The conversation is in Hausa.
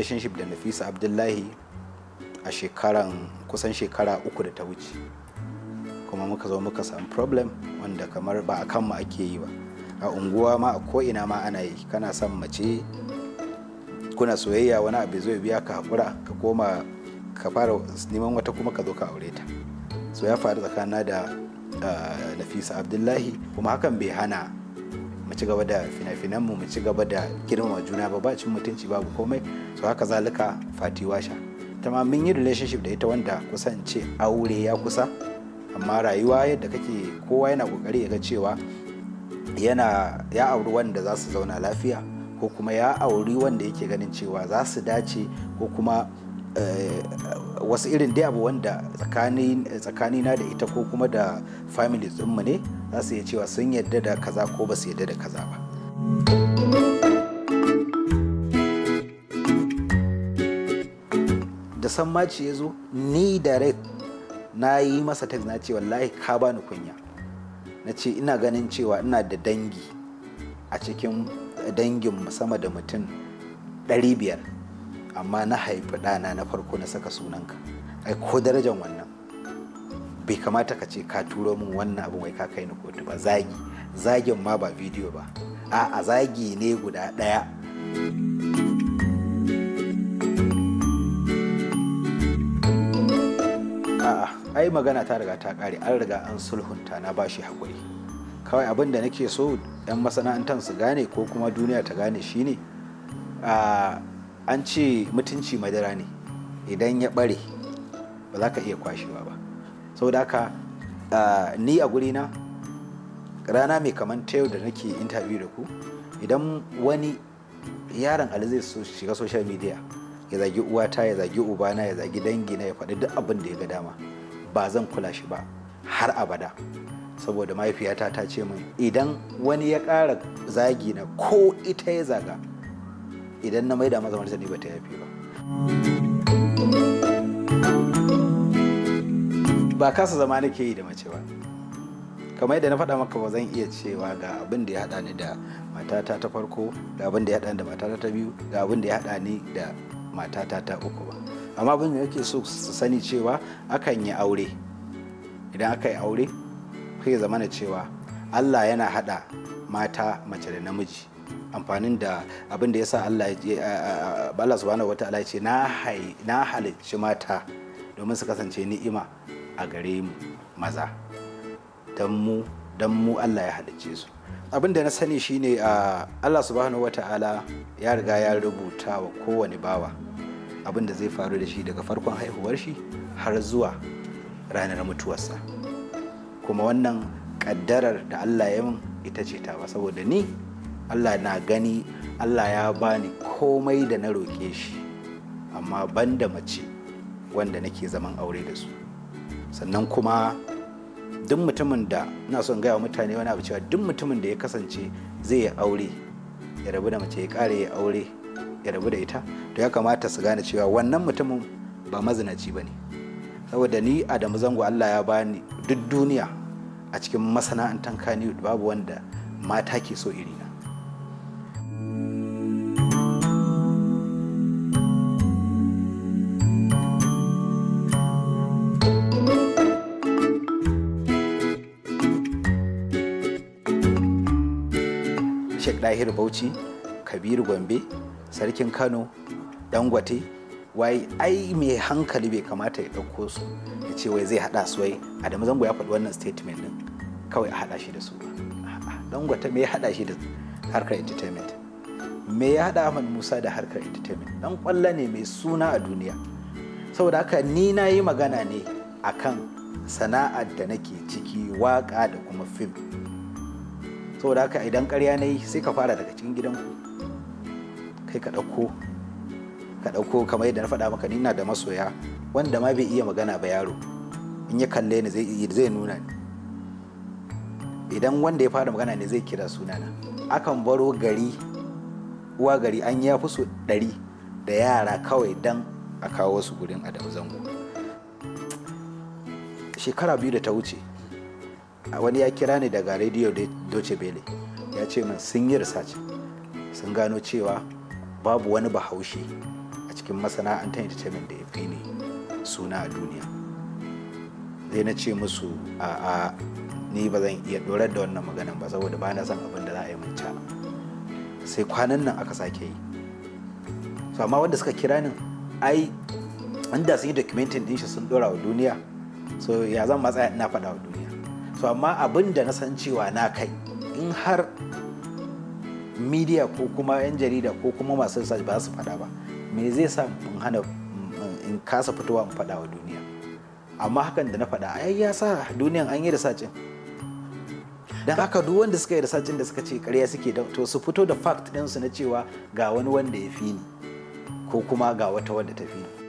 relationship da Nafisa Abdullahi a shekaran kusan shekara 3 da ta wuce, kuma muka zo muka samu problem wanda kamar ba a kanmu ake yi ba, a unguwa ma a ko'ina ma ana yi. Kana son mace, kuna soyayya, wani abu zai biya ka hakura ka koma ka fara neman wata kuma ka zo ka aure ta. So ya faru tsakanina da Nafisa Abdullahi, kuma hakan bai hana mu ci gaba da fina-finanmu, mu ci gaba da girmama juna ba, ba cin mutunci, babu komai. So haka zalika Fati Washa, ta ma mun yi relationship da ita wanda kusan ce aure ya kusa, amma rayuwa yadda kake kowa yana kokari ya ga cewa yana ya auri wanda za su zauna lafiya, ko kuma ya auri wanda yake ganin cewa za su dace, ko kuma wasu irin dai abu wanda tsakanina da ita ko kuma da families ɗinmu ne za su iya cewa sun yarda da kaza ko ba su yarda da kaza ba. Da sammaci ya zo, ni direct na yi masa text, na ce wallahi ka bani kunya. Na ce ina ganin cewa ina da dangi a cikin dangin sama da mutum 500, amma na haifi ɗana na farko na saka sunanka. Ai ko darajar wannan bai kamata ka ce ka turo min wannan abin wai ka kai ni kotu ba. Zagi, zagin ma ba bidiyo ba, a zagi ne guda ɗaya. A'a, ai magana ta riga ta ƙare, an riga an sulhunta, na bashi haƙuri. Kawai abin da nake so 'yan masana'antar su gane ko kuma duniya ta gane shine, an ce mutunci madara ne, idan ya bare ba za ka iya kwashewa ba. Saboda haka ni a gurina rana mai kaman ta yau da nake interview da ku, idan wani yaron Ali zai so shiga social media ya zagi uwata, ya zagi ubana, ya zagi dangina, ya faɗi duk abin da ya ga dama, ba zan kula shi ba har abada. Saboda mahaifiyata ta ce min idan wani ya ƙara zagi na ko ita ya zaga, idan na maida masa martani ba ta yafe ba. Ba kasa zama nake yi da mace ba. Kamar yadda na faɗa maka, ba zan iya cewa ga abin da ya haɗa ni da matata ta farko, ga abin da ya haɗa ni da matata ta biyu, ga abin da ya haɗa ni da matata ta uku ba. Amma abin da nake so su sani cewa akan yi aure. Idan aka yi aure, sai ya zamana cewa Allah yana haɗa mata, mace da namiji. Amfanin da abin da ya sa Allah subhanahu wataala ya ce na halicci mata domin su kasance ni'ima a gare mu maza, dan mu Allah ya halicce su. Abin da na sani shine Allah subhanahu wataala ya riga ya rubuta wa kowane bawa abin da zai faru da shi daga farkon haihuwar shi har zuwa ranar mutuwarsa. Kuma wannan kaddarar da Allah ya min ita ce ta ba, saboda ni Allah na gani, Allah ya bani komai da na roƙe shi, amma banda mace wanda nake zaman aure da su. Sannan kuma duk mutumin da ina son gaya wa mutane wani abu cewa duk mutumin da ya kasance zai yi aure ya rabu da mace, ya ƙare ya aure ya rabu da ita, to ya kamata su gane cewa wannan mutumin ba mazinaci ba ne. Saboda ni Adamu Zango Allah ya bani duk duniya a cikin masana'antar Kannywood babu wanda mata ke so irina. Sheikh Dahir Bauchi, Kabiru Gombe, Sarkin Kano, Dangote, wai ai mai hankali bai kamata ya ɗauko su ya ce wai zai haɗa su, wai Adamu Zango ya faɗi wannan statement ɗin kawai a haɗa shi da su ba. Dangote me ya haɗa shi da harkar entertainment? Me ya haɗa Ahmad Musa da harkar entertainment? Ɗan ƙwallo ne mai suna a duniya. Saboda haka ni na yi magana ne akan sana'ar da nake ciki, waƙa da kuma fim. Saboda haka idan ƙarya na yi sai ka fara daga cikin gidanku, kai ka ɗauko kamar yadda na faɗa maka, ni na da masoya wanda ma bai iya magana ba, yaro in ya kalle ni zai nuna ni. Idan wanda ya fara magana ne zai kira sunana. Akan baro gari uwa gari an ya fi so 100 da yara kawai dan a kawo su gurin Adamu Zango. Shekara 2 da ta wuce, wani ya kira ni daga rediyo Deutsche Welle, ya ce min sun yi research, sun gano cewa babu wani bahaushe a cikin masana'antar entertainment da ya fi ni suna a duniya. Sai na ce musu, a ni ba zan iya dorar da wannan maganan ba, saboda ba na son abin da za a yi mun ca. Sai kwanan nan aka sake yi. So amma wanda suka kira ni, ai inda sun yi documenting din shi sun dora wa duniya, so ya zan matsaya ina faɗa wa duniya? So amma abin da na san cewa na kai, in har media ko kuma 'yan jarida ko kuma masu research ba su faɗa ba, me zai sa in hana in kasa fitowa in faɗa wa duniya? Amma hakan da na faɗa ai ya sa duniyan an yi research. Don haka duk wanda suka yi research da suka ce ƙarya suke, to su fito da fact ɗinsu na cewa ga wani wanda ya fi ni ko kuma ga wata wanda ta fi ni.